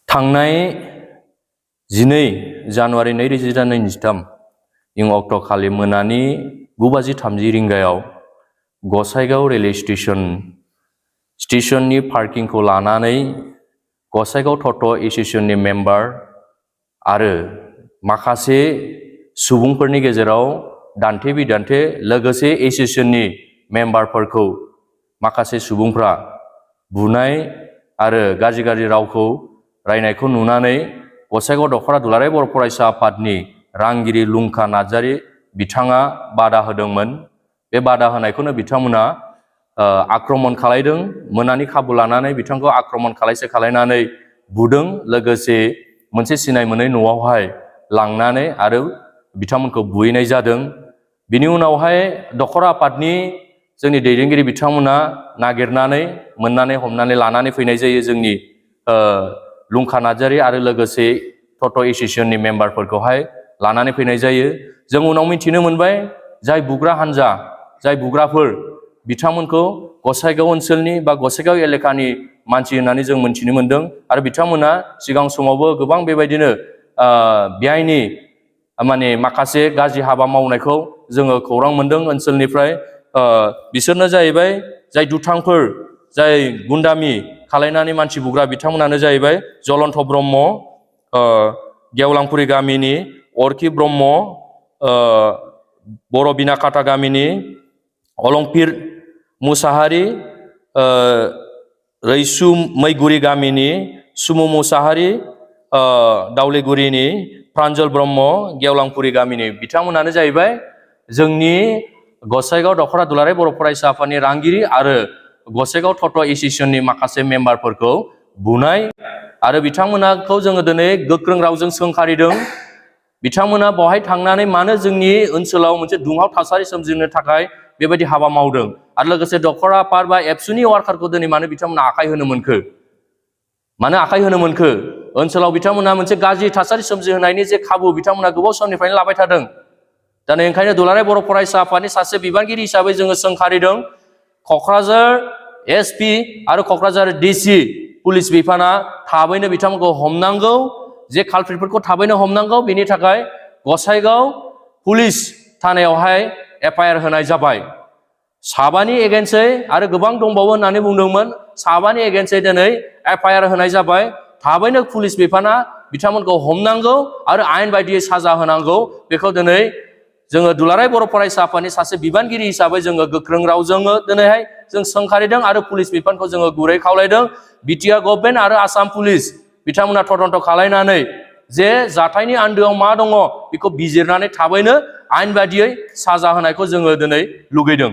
थांनाय 12 जानुवारि 2023 इं अक्ट'खालि मोनानि 9:30 रिंगायाव गसाइगाव रेलवे स्टेशननि पार्किंखौ लानानै गसाइगाव टट' एस'सिएशननि मेम्बार आरो माखासे सुबुंफोरनि गेजेराव दान्थे बिदान्थे लोगोसे एस'सिएशननि मेम्बारफोरखौ माखासे सुबुंफ्रा बुनाय आरो गाज्रि रावखौ रायनायखौ नुनानै गसाइगाव दख'रा दुलाराय बर' फरायसा आफादनि रांगिरि लुंखा नार्जारि बिथाङा बादा होदोंमोन। बे बादा होनायखौनो बिथांमोना आक्रमण खालायदों। मोनानि खाबु लानानै बिथांखौ आक्रमण खालायनानै बुदों, लोगोसे मोनसे सिनाय मोनै न'आवहाय लांनानै आरो बिथांमोनखौ बुहैनाय जादों। बिनि उनावहाय दख'रा आफादनि जोंनि दैदेनगिरि बिथांमोना नागिरनानै मोननानै हमनानै लानानै फैनाय जायो जोंनि लुंखा नार्जारि आरो लोगोसे टट' एस'सिएशननि मेम्बारफोरखौहाय लानानै फैनाय जायो। जों उनाव मिथिनो मोनबाय जाय बुग्रा हान्जा, जाय बुग्राफोर बिथांमोनखौ गसाइगाव ओनसोलनि बा गसाइगाव एलेकानि मानसि होननानै जों मिथिनो मोनदों आरो बिथांमोना सिगां समावबो गोबां बेबायदिनो बेहायनि माने माखासे गाज्रि हाबा मावनायखौ जोङो खौरां मोनदों ओनसोलनिफ्राय। बिसोरनो जाहैबाय जाय दुथांफोर, जाय गुन्दामि खालायनानै मानसि बुग्रा बिथांमोनानो जाहैबाय जलन्त ब्रह्म, गेवलांफुरि गामिनि अरखि ब्रह्म, बर' बिनाखाथा गामिनि अलंफिर मुसाहारि, रैसुमैगुरि गामिनि सुमु मुसाहारि, दावलिगुरिनि प्रान्जल ब्रह्म, गेवलांफुरि गामिनि बिथांमोनानो जाहैबाय जोंनि गसाइगाव दख'रा दुलाराय बर' फरायसा आफादनि रांगिरि आरो गसाइगाव टट' एस'सिएशननि माखासे मेम्बारफोरखौ बुनाय आरो बिथांमोनखौ जोङो दिनै गोख्रों रावजों सोंखारिदों। बिथांमोना बेवहाय थांनानै मानो जोंनि ओनसोलाव मोनसे दुंहाव थासारि सोमजिनो थाखाय बेबायदि हाबा मावदों आरो लोगोसे दख'रा आफाद बा एबसुनि वार्कारखौ दिनै मानो बिथांमोना आखाइ होनो मोनखो, मानो आखाइ होनो मोनखो? ओनसोलाव बिथांमोना मोनसे गाज्रि थासारि सोमजिहोनायनि जे खाबु बिथांमोना गोबाव समनिफ्रायनो लाबाय थादों। दा ओंखायनो दुलाराय बर' फरायसा आफादनि सासे बिबानगिरि हिसाबै जोङो सोंखारिदों क'क्राझार एसपि आरो क'क्राझार डिसि पुलिस बिफाना थाबैनो बिथांमोनखौ हमनांगौ, जे कालप्रिटफोरखौ थाबैनो हमनांगौ। बेनि थाखाय गसाइगाव पुलिस थानायावहाय एफआइआर होनाय जाबाय। 7नि एगेन्स्टै आरो गोबां दंबावो होननानै बुंदोंमोन। 7नि एगेन्स्टै दिनै एफआइआर होनाय जाबाय। थाबैनो पुलिस बिफाना बिथांमोनखौ हमनांगौ आरो आयेन बायदियै साजा होनांगौ। बेखौ दिनै जोङो दुलाराय बर' फरायसा आफादनि सासे बिबानगिरि हिसाबै जोङो गोख्रों रावजों दिनैहाय जों सोंखारिदों आरो पुलिस बिफानखौ जोङो गुरै खावलायदों। बिटिआर गभर्नमेन्ट आरो आसाम पुलिस बिथांमोना तदन्त खालायनानै जे जाथायनि आन्दोआव मा दङ बेखौ बिजिरनानै थाबैनो आयेन बायदियै साजा होनायखौ जोङो दिनै लुगैदों।